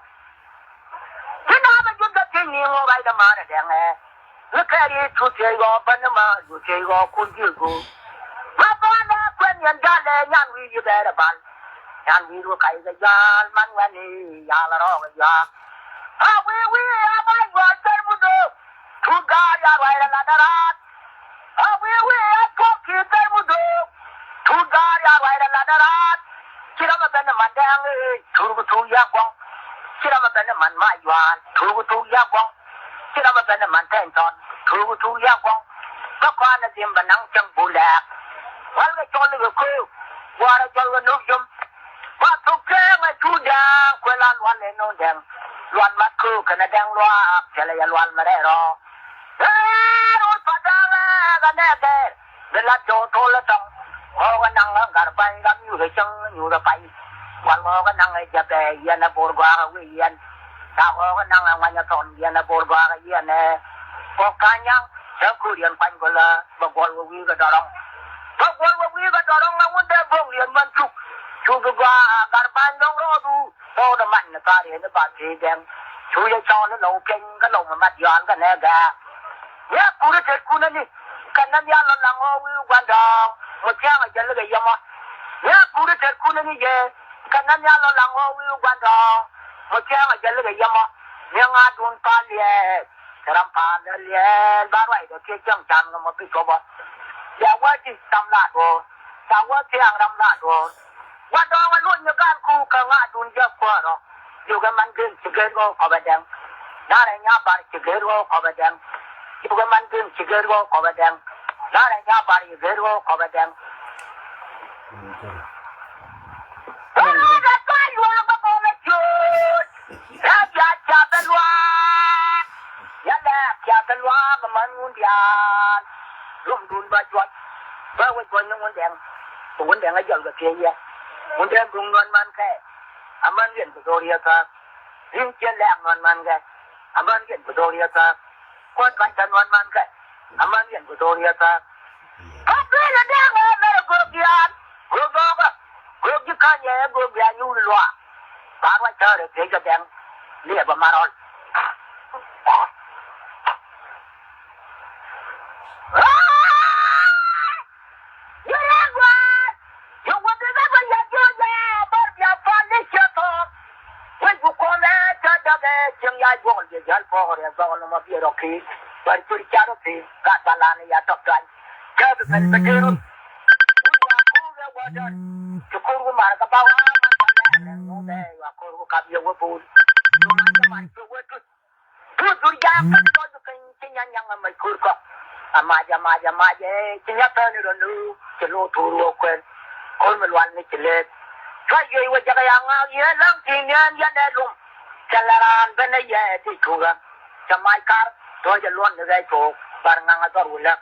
Ti na bɛ jut kä thiec ni ŋuɔk ruac dämaanɛ dɛŋɛ. Ni kɛɛri tu thiec ɣɔɔ bä ni ma lu thiec ɣɔɔ kun ji̱ go̱o̱r. Ma bɔɔnɛ kuɛn yɛn jalɛ nyan wi̱i̱ yi bɛɛrɛ bal. Nyan wi̱i̱ ru kac kɛ jal man wɛn i̱ yal rɔɔk i̱ yɔak. A wi̱i̱ wi̱i̱ a ma yuɔl cär mu do̱o̱k. Tut gaar ya ruac rɛ lat däraat. A wi̱i̱ wi̱i̱ a tuɔk ki̱i̱t cär mu do̱o̱k. Tut gaar ya ruac rɛ lat däraat. Ci ram a ben man dɛŋ i̱ tur ku tur ya guɔ̱ŋ. Ci ram a ben man ma yual tur ku tur ya guɔ̱ŋ. Ci ram a ben man tɛny tɔt tur ku tur ya guɔ̱ŋ. Kä kɔn a dhim bɛ naŋ cäŋ bu lɛɛk. Wal kɛ cɔl i̱ kɛ köök. Luaar ɛ jɔl kɛ nhök jiöm. Ba thok tɛɛŋ ɛ cu dɛŋ kuɛ la lual ɛ no̱o̱ŋ dɛŋ. Lual mat köök kɛnɛ dɛŋ luaak thilɛ yɛ lual mɛ rɛɛ rɔ. Rɛɛ rol pa däŋ ɛ kɛ nɛ gɛɛr. Bi la tɔ̱ tɔ̱ lɛ tɔ̱ŋ. Ɣɔɔk ɛ naŋ ɛ gat ba̱ny ram nyuuth ɛ cäŋ nyuuth ɛ pay. Wal ɣɔɔk ɛ naŋ ɛ jɛ bɛ yɛn ɛ bo̱r gɔaa kɛ wee yɛn. Ca ɣɔɔk ɛ naŋ ɛ ŋuany ɛ thɔn yɛn ɛ bo̱r gɔaa kɛ yɛn ɛ. Kɔk ka̱ny nyaŋ cä ko̱r yɛn kuany gɔlä. Bä guɔl wä wi̱i̱ kɛ dɔrɔŋ. Bä guɔl wä wi̱i̱ kɛ dɔrɔŋ ɛ wun dee bo̱ŋ liɛn män cuk. Cuk bi gɔaa gat ba̱ny dɔ̱ŋ rɔɔdu. Rɔɔdɛ man ni ka̱r yɛn i̱ ba tëë dɛŋ. Cu yɛ cɔɔl i̱ lɔw piɛny kä lɔw mi mat yɔal kɛ nɛ gɛɛ. Nia kuri tet kunä ni. Kɛ nä nhial lɔ laŋ ɣɔɔ wi̱i̱ gua̱ndɔɔŋ. Mu thia̱a̱ŋ a jäl kɛ yɛmɔ. Nia kuri tet kunä ni yɛ. Kɛ nä nhial lɔ laŋ ɣɔɔ wi̱i̱ gua̱ndɔɔŋ. Mu thia̱a̱ŋ a jäl kɛ yɛmɔ. Nia ŋa̱a̱dun pal yɛ. Ram pa̱a̱n dee liɛɛl ba ruacdɛ kiɛ cäŋ can kɛ mɔ bi copä. Bia wä ti ram la duɔ̱ɔ̱r. Ca wä thia̱a̱ŋ ram la duɔ̱ɔ̱r. Wä dɔ̱ɔ̱ŋ a luɔ̱c ni gan ku kä ŋa̱a̱dun jɛ kuäärä. Yukɛ man gën ci gër ɣɔw kɔpɛ dɛŋ. Narɛ nya bar ci gër ɣɔw kɔpɛ dɛŋ. Yukɛ man gën ci gër ɣɔw kɔpɛ dɛŋ. Narɛ nya bar ci gër ɣɔw kɔpɛ dɛŋ. Bä rɔɔdɛ kɔc luaak bä kɔn ɛ cööt. Ɛ piath ca bɛ luaak. Yɛn lɛ ca bɛ luaak män ŋun diaal. Lomdun bä juɔc. Bä wä juɔc ni ŋun dɛŋ. Kɛ ŋun dɛŋ ɛ jɔl kɛ piɛc yɛ. Ŋun dɛŋ duŋ nuɔn man kɛ. Amän yɛn bi dho̱r yɛ thaak. Ri̱ŋ ciɛ lɛ̈k nuɔn man kɛ. Amän yɛn bi dho̱r yɛ thaak. Kuɔt kac kɛ nuɔn man kɛ. Amän yɛn bi dho̱r yɛ thaak. Kä kuël ɛ dee ŋɛ mɛrɛ göök diaal. Göök dɔɔkä. Göök ji̱ ka̱nyɛ ɛ göök diaal nyuur luaak. Ba ruac tääri thiec kɛ dɛŋ. Liɛpɛ marɔl. Yɛ rɛɛk gua̱a̱r. Yɛ wä bi bä bä yɛ jiɔn jɛ bär bia pal ni ciɛ thɔɔk. Wec bi kuɔmɛ cä däkɛ cieŋ ya juɔl jɛ jäl pɔɔk rɛ bä kɛ nɔmɔ biɛ rɔ ki̱i̱k. Bär cur car rɔ thi̱i̱ gat ba lan ya tɔp tuany. Cä bi ben bä dee run. Wec wa ko̱o̱k rɛ wä däär. Ci ko̱o̱r wi mar kä ba wa man ba lɛ rɛ ŋuɔ̱k bɛ wa ko̱o̱r wi kap yɛ wä bo̱o̱l. Duɔ̱ɔ̱r an jɛ mar ciɛ wä tut. Tuut dhur jaak kä tɔc bi piny ci nyan nyaŋ a mac ko̱r kɔ. A mac a mac a mac ɛ ci nya pɛn rɔ nu ci lo̱o̱ tuur wä kuɛn. Ko̱r mi lual ni ci leet. Cuac yuec wä jak a ya ŋaak yee laŋ ti niɛn yɛn ɛ lum. Cɛ lɛ raan ben ɛ yɛ ti cuŋ ɣä. Cɛ mac kar tɔc ɛ luɔn ni ɣɛ cook bar ŋaŋ a dhɔr wä lä.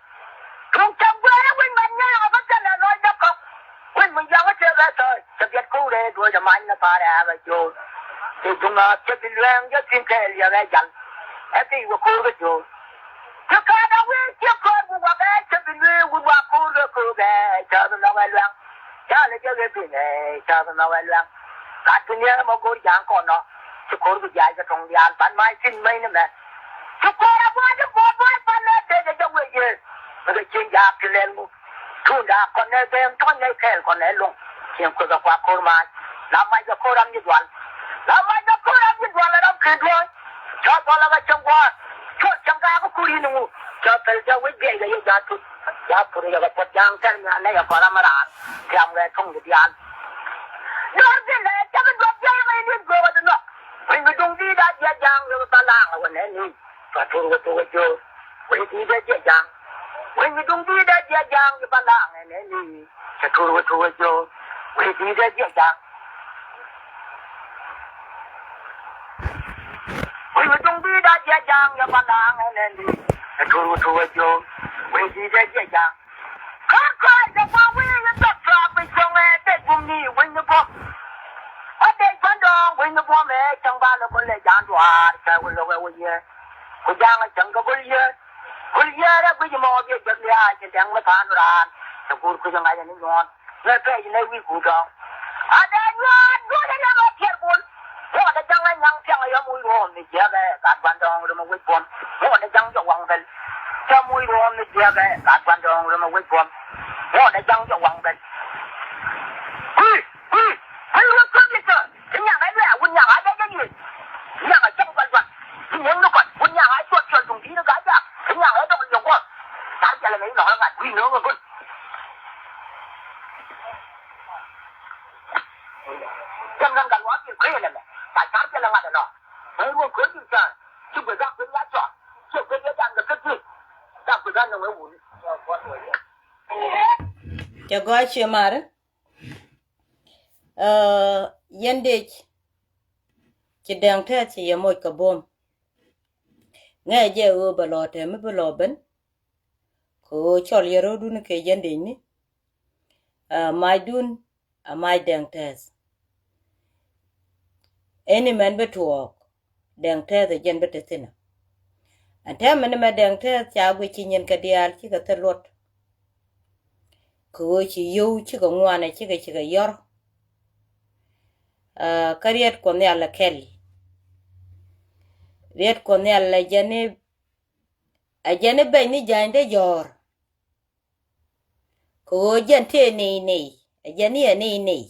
Tuŋ cäŋ guɛɛrä wi̱c mɛn nyaaŋ a bä thilɛ lɔcdä kɔk. Wi̱c mi jaŋä tëë bɛ thɔɔc cɛ biɛt ko̱w rɛɛ duɔ̱ɔ̱c a mac ni pa̱a̱r ɛ ɣä bɛ jo̱o̱r. Tëë duŋ a cä bi luɛɛŋ jɛ thi̱n kɛɛl yɛ ɣɛ jal. Ɛ bi wä ko̱o̱r kä jo̱o̱r. Ti kɛɛt a wi̱i̱ ciɛ ko̱o̱r wi wak ɛ cä bi luëë wi̱c wa ko̱o̱r kä ko̱o̱k ɛ cä bi lɔk ɛ luɛŋ. Jalɛ jɛ ɣet in ɛ cä bi lɔk ɛ luɛŋ. Kat bi niɛɛr mɔ go̱o̱r ja̱a̱ŋ kɔn nɔ. Ci ko̱o̱r bi ja̱a̱c kɛ tuɔ̱ŋ diaal ban mac thi̱n mäc ni mɛ. Ci ko̱o̱r a buɔ̱ɔ̱c i̱ buɔ̱ɔ̱t buɔ̱ɔ̱c pan lɛ dee jɛ jɛ wee yee. Bikɛ cieŋ jaak ti lɛl ŋu. Tuunda kɔn nɛ ben tɔ̱ nyɛ kɛɛl kɔn nɛ loŋ. Cieŋ kueth ɛ kua ko̱r maac. La mac kɛ ko̱r ram ji̱ dual. La mac kɛ ko̱r ram ji̱ dual ɛ ram kɛ duɔ̱ɔ̱c. Cä bɔl ɛ kɛ cieŋ gua̱a̱r. Cuɔt cieŋ kaak kä kur yi̱n ŋu. Cä pɛl cä wec biɛc kɛ yɛ ja̱a̱t tut. Ja̱a̱t kur yɛ kɛ puɔt ja̱a̱ŋ tɛr nhial nɛ yɛ kɔn ram ɛ raar. Tiam kɛ tuŋ di diaal. Dɔr bi lɛ cä bi duɔt ja̱a̱ŋ ɛ ni duɔt ɛ nɔ. Wec mi duŋ di da jiɛ ja̱a̱ŋ yɛ bi ba laŋ ɛ wä nɛ ni. Cua tur wä thok wä jo̱o̱r. Wec di̱i̱t ɛ jiɛ ja̱a̱ŋ. Wec mi duŋ di̱i̱t ɛ jiɛ ja̱a̱ŋ ji̱ ba laŋ ɛn ɛn i̱. Cua tur wä thok wä jo̱o̱r. Wec di̱i̱t ɛ jiɛ ja̱a̱ŋ. Wec mi duŋ di̱i̱t ɛ jiɛ ja̱a̱ŋ ji̱ ba laŋ ɛn ɛn i̱. Cua tur wä thok wä jo̱o̱r. Wec di̱i̱t ɛ jiɛ ja̱a̱ŋ. Kä kɔc kɛ gua̱a̱k wi̱i̱ wi̱i̱ bɛ tuaak bi cuɔ̱ŋ ɛ dee jum ni wi̱ny ni buɔ̱m. Kä dee cuɔ̱ndɔɔŋ wi̱ny ni buɔ̱m ɛ cäŋ ba lɛ go̱l ɛ ja̱a̱ŋ duaar cɛ wä lo̱k ɛ wä yɛ. Ku ja̱a̱ŋ ɛ cäŋ kɛ go̱l yɛ. Go̱l yɛ rɛ guic mɔ biɛ jek lia̱a̱ cɛ dɛŋ mi pa̱a̱n raan. Cɛ guur kui̱c ɛ ŋa̱c ɛ ni nyuɔ̱ɔ̱n. Mɛ pɛc nɛ wi̱i̱ guut dɔ̱ŋ. A dee nyuɔ̱ɔ̱n duɔ̱ɔ̱c ɛ riɛk ɛ tiɛr go̱l. Muɔ̱ɔ̱n ɛ ja̱ŋ ɛ nyaŋ tiɛŋ ɛ yɔ̱m wi̱i̱ ruɔ̱ɔ̱m ni jiäk ɛ gat gua̱ndɔɔŋ ri mɛ wec buɔ̱m. Muɔ̱ɔ̱n ɛ ja̱ŋ jɔk waŋ bɛl. Cä muc ruɔ̱ɔ̱m ni jiäk ɛ gat gua̱ndɔɔŋ ri mɛ wec buɔ̱m. Muɔ̱ɔ̱n ɛ ja̱ŋ jɔk waŋ bɛl. Kui̱, kui̱, kui̱ ruɔ̱ɔ̱m kui̱ bi̱i̱ tɔ̱. Ti nyaŋ ɛ luɛɛ wun nyaŋ a dee jɛ yiëë. Nyaŋ ɛ cäŋ gua̱l gua̱l. Ti nyaŋ ni kɔt wun nyaŋ a cuɔt cuɔt duŋ di̱i̱t ɛ gat jak. Ti nyaŋ ɛ dɔk liɔk guɔ̱ɔ̱r. Tar jɛlɛ mɛ inɔ ɛ ŋa̱t wi̱i̱ no̱o̱ŋ ɛ go̱n. Cäŋ ɣän gat luaak biɛ kui̱ ɛlɛ mɛ. Ba tar jɛlɛ ŋa̱t ɛnɔ. Cɛ gɔaa cie mar. Yɛn dec ci Dɛŋ Tɛth ci yɛ moc kɛ buɔ̱m. Ŋɛ jɛ ɣöö bɛ lɔ tɛm mi bi lɔ ben. Kɛ ɣöö cɔl yɛ ro̱dun kɛ yɛn dec ni. Macdun a mac Dɛŋ Tɛth. Ɛni mɛn bi tuɔɔk Dɛŋ Tɛth ɛ jɛn bi te thi̱n. Ɛn tɛmɛ ni mɛ Dɛŋ Tɛth ca guic ci nyin kɛ diaal cikɛ thil luɔt. Kɛ ɣöö ci yio̱w cikɛ ŋuanɛ cikɛ cikɛ yɔr. Kä riet Kuɔth Nhial ɛ kɛl. Riet Kuɔth Nhial ɛ jɛn ni, ɛ jɛn ni bɛny ni ja̱ny dee jɔ̱ɔ̱r. Kɛ ɣöö jɛn tëë ney ney, ɛ jɛn ni ɛ ney ney.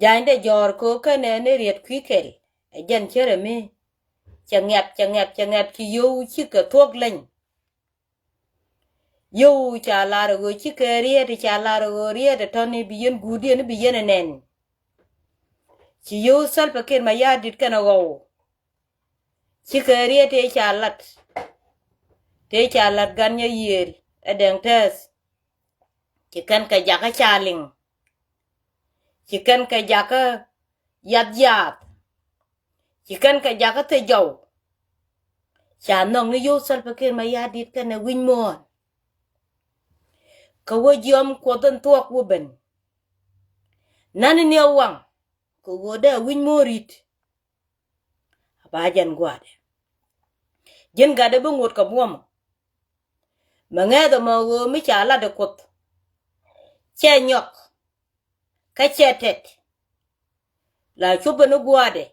Ja̱ny dee jɔ̱ɔ̱r kɛ ɣöö kɛnɛ ni riet kui̱ kɛl, ɛ jɛn cärɛ mi cɛ ŋɛp, cɛ ŋɛp, cɛ ŋɛp ci yio̱w cikɛ thuɔ̱k leny. Yio̱w ca lar ɛ ɣöö cikɛ riet, ca lar ɛ ɣöö riet ɛ tɔ̱ni bi yɛn guutdiɛn bi yɛn ɛ nɛn. Ci yio̱w Salva Kiir Mayardit kɛnɛ ɣɔw. Cikɛ riet tëë ca lat. Tëë ca lat gan nyɛ yiëël ɛ Dɛŋ Tɛth. Ci kɛn kɛ jakä ca liŋ. Ci kɛn kɛ jakä yath yath. Ci kɛn kɛ jakä thil jɔw. Ca nhɔk ni yio̱w Salva Kiir Mayardit kɛnɛ wi̱c muɔ̱ɔ̱n. Kɛ wä jiɔam Kuɔth in thuɔ̱k wä ben. Nani ni ɛ waŋ kɛ ɣöö dee wi̱c muɔ̱ɔ̱n ri̱t. A ba jɛn gua̱a̱dɛ. Ji̱n gatdɛ bi ŋot kɛ buɔ̱mɔ. Mɛ ŋɛth ɛmɔ ɣöö mi ca lat ɛ Kuoth. Cɛ nyɔk. Kä cɛ tɛt. La cupɛ ni gua̱a̱dɛ.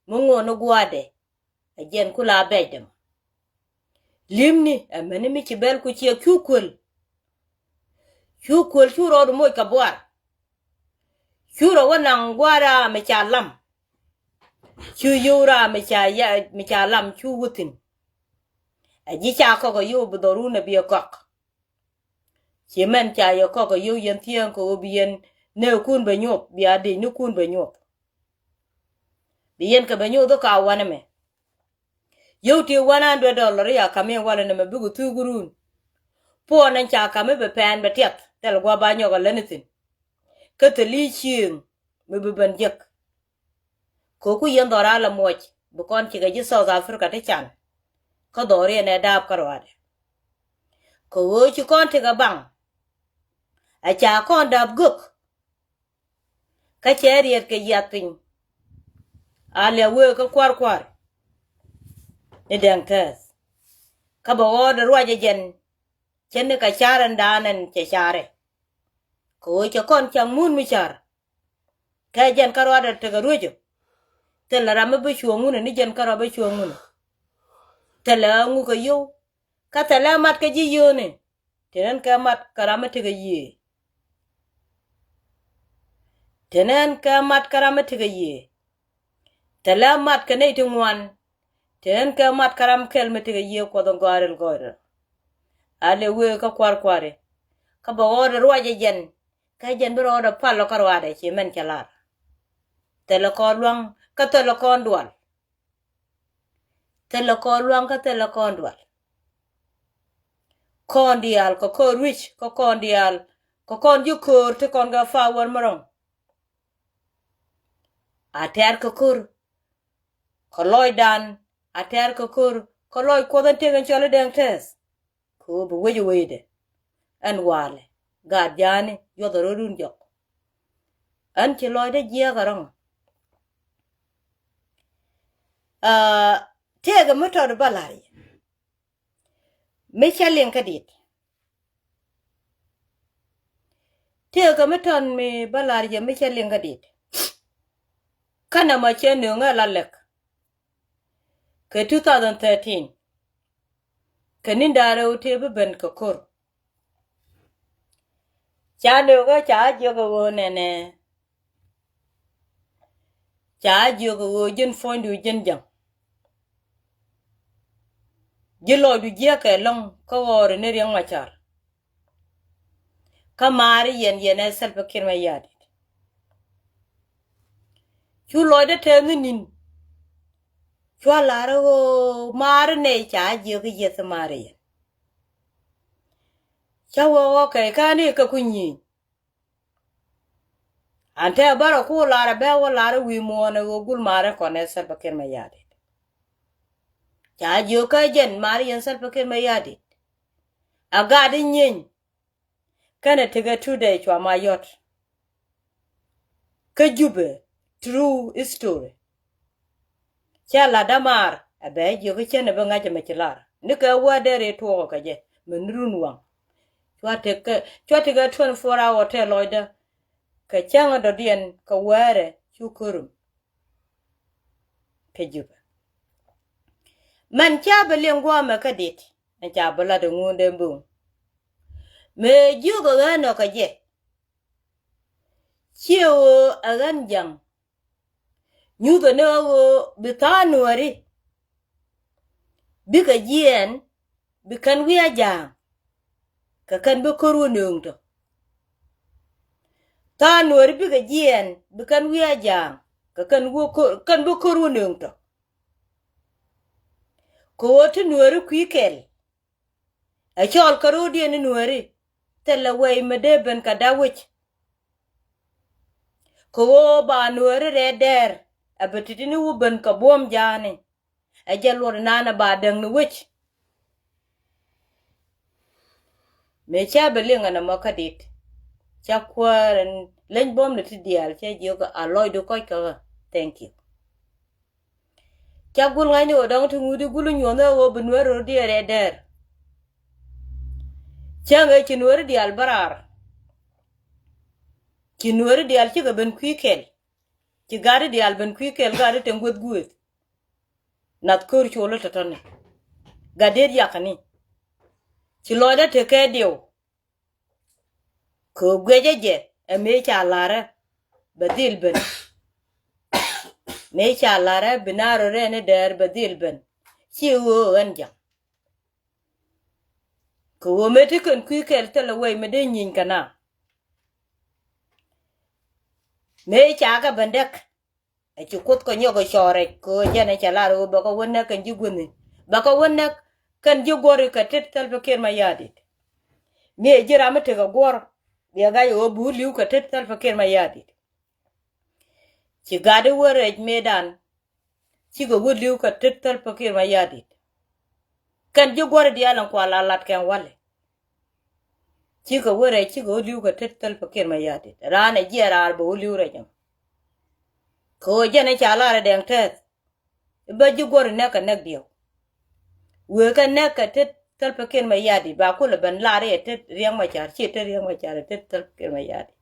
Mi ŋot ni gua̱a̱dɛ. Ɛ jɛn ku la bɛc dɛmɔ. Li̱mni ɛ mɛni mi ci bɛl ku ciɛ cu kuël. Cu kuël cu rɔɔdu moc kɛ buar. Cu rɔ wä naŋ gua̱a̱ra mi ca lam. Cu yio̱w ra mi ca ya, mi ca lam cu wä thi̱n. Ɛ ji̱ ca kɔk ɛ yio̱w bi dhɔrun ɛ bi ɛ kɔk. Ci mɛn ca yɛ kɔk ɛ yio̱w yɛn thiäŋ kɛ ɣöö bi yɛn nɛɛkun bɛ nyuɔth, bi a dec nikun bɛ nyuɔth. Bi yɛn kɛ bɛ nyuɔth kä wanɛ mɛ. Yio̱w ti one hundred dollar ya kami walɛ nɛmɛ bikɛ thuk run. Puɔn ɛn ca kami bɛ pɛn bɛ tiɛth thil gua̱ ba nyɔk ɛ lɛn ithin. Kä thil i̱ cieŋ mi bi ben jek. Kɛ ku yɛn dhɔr a la muɔc bi kɔn cikɛ ji̱ South Africa ti can. Kä dhɔr yɛn ɛ daap kä ruaadɛ. Kɛ ɣöö ci kɔn tikɛ baŋ. A ca kɔn daap gök. Kä cɛ riɛt kɛ yiath piny. A liɛ wee kä kua̱r kua̱r. Ni Dɛŋ Tɛth. Kä bɛ ɣɔɔdɛ ruac ɛ jɛn. Cɛ ni kɛ car ɛn da̱a̱n ɛn cɛ carɛ. Kɛ ɣöö cɛ kɔn cak mun mi car. Kɛ jɛn kä ruaadɛ tekɛ ruecä. Thilɛ ram mi bi cuɔ̱ɔ̱ŋ wunɛ ni jɛn kä ruaadɛ bi cuɔ̱ɔ̱ŋ wunɛ. Thilɛ ŋu kɛ yio̱w. Kä thilɛ mat kɛ ji̱ yio̱o̱ni. Te nɛn kɛ mat kä ram mi tekɛ yiëë. Te nɛn kɛ mat kä ram mi tekɛ yiëë. Thilɛ mat kɛ nɛy ti ŋuan. Te nɛn kɛ mat kä ram kɛl mi tekɛ yiëë Kuɔth in gɔaa ril gɔɔydɛ. A lɛ wee kä kua̱r kua̱ri. Kä bɛ ɣɔɔdɛ ruac ɛ jɛn. Kä jɛn bi rɔɔdɛ pal lɔ kä ruaadɛ ci mɛn cɛ lar. Thilɛ kɔn luaŋ kä thilɛ kɔn dual. Thilɛ kɔn luaŋ kä thilɛ kɔn dual. Kɔn diaal kɛ kɔn ruic kä kɔn diaal kɛ kɔn ji̱ köör ti kɔn kɛ fa wär mi rɔ̱ŋ. A tɛ̈r kɛ ko̱r kɛ lɔcdan, a tɛ̈r kɛ ko̱r kɛ lɔc Kuɔth ɛn tëk ɛn cɔl i̱ Dɛŋ Tɛth. Kɛ ɣöö bi wec i̱ wecdɛ ɛn walɛ gaat ja̱a̱ni yuɔth ɛ rɔ̱dun jɔk. Ɛn ci lɔcdä jiääk ɛ rɔ̱ŋ. Aa, tëëkɛ mi tɔt ba la̱r yɛ. Mi cä liŋ kä dit. Tëëkɛ mi tɔt mi ba la̱r yɛ mi cä liŋ kä dit. Kä nɛmɔ cɛ nööŋä la lɛk. Kɛ two thousand thirteen. Kɛ ni̱n da̱ŋ rɛw tëë bi ben kɛ ko̱r. Ca nööŋä ca jiök ɛ ɣöö nɛnɛ. Ca jiök ɛ ɣöö ji̱n puɔ̱nydu ji̱n jäŋ. Ji̱ lɔcdu jiääk kɛ lɔ̱ŋ kä ɣɔɔri ni Riɛk Macar. Kä maari yɛn yɛn ɛ Salva Kiir Mayardit. Cu lɔcdä tɛth ni ni̱n. Cua lar ɣöö maari nɛy ca jiök i̱ yieth maari yɛn. Ca wä ɣɔ̱kɛ kani kɛ ku nyieny. An te bärɛ ku lar ɛ bɛ wä lar ɛ wi̱i̱ muɔ̱ɔ̱n ɛ ɣöö gul marɛ kɔn ɛ Salva Kiir Mayardit. Ca jiök kä jɛn marɛ yɛn Salva Kiir Mayardit. A gat i̱ nyieeny. Kɛnɛ tekɛ two day cua ma yɔt. Kä Jubɛ true history. Cɛ lat dämaar ɛ bɛ jiök i̱ cɛn ɛ bi ŋa̱c ɛmɛ ci lar nikɛ wä dee ri tuɔɔk kɛ jɛ min run waŋ. Cua tekɛ cua tekɛ twenty four hour tɛ lɔcdä. Kɛ cäŋ dɔ̱diɛn kɛ wäärɛ cu körum. Kɛ Jubɛ mɛn ca bi liŋ guɔmɛ kä dit. Ɛn ca bi lat ɛ ŋundɛ mbuŋ. Mëë jiök ɛ ɣän ɔ kɛ jɛ. Ciɛ ɣöö ɛ ɣän ja̱ŋ. Nyuthɛ ni ɣä ɣöö bi tha̱a̱ŋ nuääri. Bikɛ jiɛɛn bi kɛn wi̱i̱ a ja̱a̱ŋ. Kɛ kɛn bi kör wä nööŋ tɔ. Tha̱a̱ŋ nuääri bikɛ jiɛɛn bi kɛn wi̱i̱ a ja̱a̱ŋ. Kɛ kɛn wä kör kɛn bi kör wä nööŋ tɔ. Kɛ ɣöö ti nuääri kui̱ kɛl. Ɛ cɔɔl kɛ ro̱o̱diɛn i̱ nuääri. Thilɛ wɛy mi dee ben kɛ da̱ wec. Kɛ ɣöö ba nuääri rɛɛ dɛɛr. Ɛ bɛ ti̱ti̱ni wä ben kɛ buɔ̱m ja̱a̱ni. Ɛ jɛ luɔt inan ɛ ba däŋni wec. Mëë cä bɛ liŋ ɛn ɛmɔ kä dit. Cä kuäär ɛn leny buɔ̱m ni ti diaal cä jiök a lɔcdu kɔc kä ɣä. Thank you. Ca gul ŋa̱cni ɣöö dɔ̱ŋ ti ŋuudi gul nyuɔ̱n ɣöö bi nueer röödiɛɛr ɛ dɛɛr. Cäŋ ëë ci nueeri diaal bä raar. Ci nueeri diaal cikɛ ben kui̱ kɛl. Ci gari diaal ben kui̱ kɛl gari te ŋueth guëëth. Nath köör col i̱ tɔ̱tɔ̱ni. Gat dee diakäni. Ci lɔcdä tekɛ diɛw. Kɛ guiɛcä jɛ ɛ mëë ca la̱rä bɛ dhil ben. Mëë ca la̱rä bi naar rɔ rɛɛni dɛɛr bɛ dhil ben. Ci ɣöö ɣän ja̱ŋ. Kɛ ɣöö mëë ti kɛn kui̱ kɛl thilɛ wɛy mi dee nyiny kɛ na. Mëë ca kɛ ben däk. Ɛ ci Kuoth kɛ nyɔk ɛ cɔɔrɛ kɛ ɣöö jɛn ɛ cɛ lar ɣöö bɛ kɛ wä näk kɛn ji̱ guäthni. Bɛ kɛ wä näk kɛn ji̱ guɔ̱ri kɛ tet Salva Kiir Mayardit. Mi ɛ ji̱ ram mi tekɛ guɔ̱r. Biɛ ga̱c ɣöö bi wä li̱w kɛ tet Salva Kiir Mayardit. Ci gat i̱ wä rɛc mëëdan. Cikɛ wä li̱w kɛ tet Salva Kiir Mayardit. Kɛn ji̱ guɔ̱ri diaal in kua la lat kɛn walɛ. Cikɛ wä rɛc cikɛ wä li̱w kɛ tet Salva Kiir Mayardit. Raan ɛ jiɛ raar bɛ wä li̱w rɛc ɛmɔ. Kɛ ɣöö jɛn ɛ ca lar ɛ Dɛŋ Tɛth. I̱ bä ji̱ guɔ̱r inɛk kɛ nɛk diɛw. Wëë kɛ nɛk kɛ tet Salva Kiir Mayardit ba kulɛ ben lar i̱ ɛ tet Riɛk Macar ci tet Riɛk Macar ɛ tet Salva Kiir Mayardit.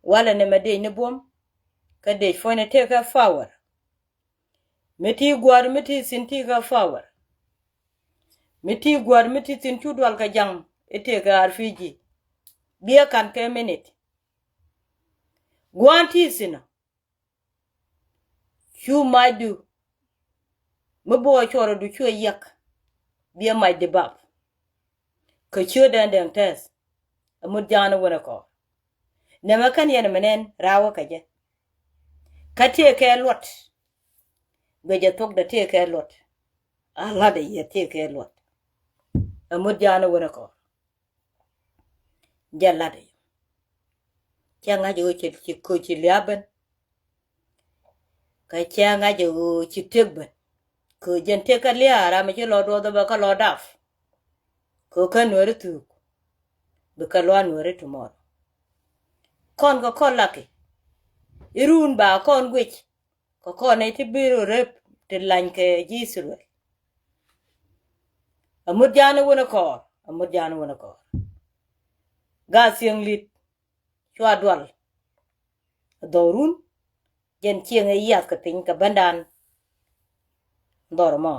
Walɛ ni mɛ dec ni buɔ̱m. Kä dec puɔ̱ny ni tëëkɛ power. Mi ti gua̱a̱r mi ti thi̱n ti kɛ power. Mi ti gua̱a̱r mi ti thi̱n cu dual kɛ ja̱ŋ i̱ tëëkɛ R P G. Biɛ ka̱n kɛ minit. Gua̱a̱n ti thi̱n ɔ. Cu macdu. Mi bi wä cuɔrɔdu cuɛ yiak. Biɛ macdi bap. Kɛ ciötdɛn Dɛŋ Tɛth. Ɛ mut ja̱a̱n wänɛ kɔɔr. Nɛmɛ kän yɛn ɛmɛ nɛn raawä kɛ jɛ. Kä tëëkɛ luɔt. Guic ɛ thuɔ̱kdɛ tëëkɛ luɔt. A la̱tdɛ yɛ tëëkɛ luɔt. Ɛ mut ja̱a̱n wänɛ kɔɔr. Jɛ la̱tdɛ yɛ. Cɛ ŋa̱c ɣöö ci, ci kööc ci lia̱a̱ ben. Kä cɛ ŋa̱c ɣöö ci tëk ben. Kɛ jɛn tëk kä lia̱a̱ ram mi ci lɔ duɔth bä kä lɔ dap. Kɛ kä nuɛri thuuk. Bi kä lɔ nuɛri tomorrow. Kɔn kɛ kɔn laki. Irun ba kɔn guic. Kɛ kɔn nɛy ti bi rɔ rep ti lany kɛ ji̱ Ithɛrɛl. Ɛ mut ja̱a̱n wänɛ kɔɔr, ɛ mut ja̱a̱n wänɛ kɔɔr. Gaa thiäŋ li̱t cua dual. Ɛ dhɔrun jɛn cieŋ ɛ yiath kɛ piny kɛ bändan. Dhɔr mɔ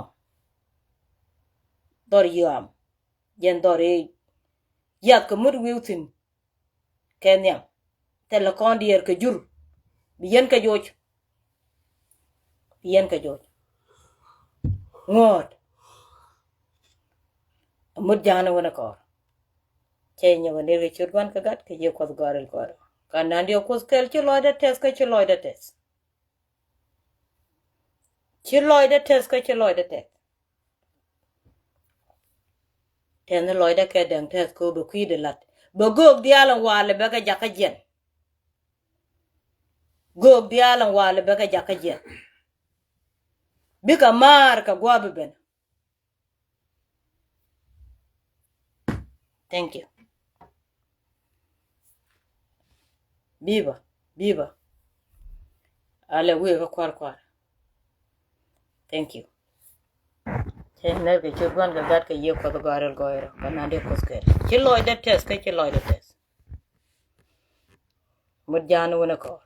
dhɔr yɔam jɛn dhɔr i̱ yiath kɛ mut wi̱i̱ thi̱n. Kɛ nhiam thilɛ kɔn diɛɛr kɛ jur. Bi yɛn kɛ joc. Bi yɛn kɛ joc. Ŋo̱o̱t. Ɛ mut ja̱a̱n wänɛ kɔɔr. Cɛ nyɛ wä ner kɛ ciöt gua̱n kä gat kɛ jiɛ Kuɔth gɔ̱a̱r il gɔ̱a̱r. Ka na̱n diɛ Kuoth kɛl ci lɔcdä tɛth kä ci lɔcdä tɛth. Ci lɔcdä tɛth kä ci lɔcdä tɛth. Tɛth ni lɔcdä kɛ Dɛŋ Tɛth kɛ ɣöö bɛ kui̱dɛ la̱t bɛ göök diaal in walɛ bɛ kɛ jakä jiɛn. Göök diaal in walɛ bɛ kɛ jakä jiɛth. Bikɛ maar kɛ gua̱a̱p bi ben. Thank you. Biba, biba. Alɛ wi̱i̱ kä kua̱r kua̱r. Thank you. Cɛ nɛr kɛ ciöt gua̱n kɛ gat kɛ yiëë kuɔth gɔ̱a̱r rɛl gɔ̱a̱r rɔ kɛ na̱n dee kuoth kɛɛl. Ci lɔcdɛ tɛth kä ci lɔcdɛ tɛth. Mut ja̱a̱n wun ɛ kɔɔr.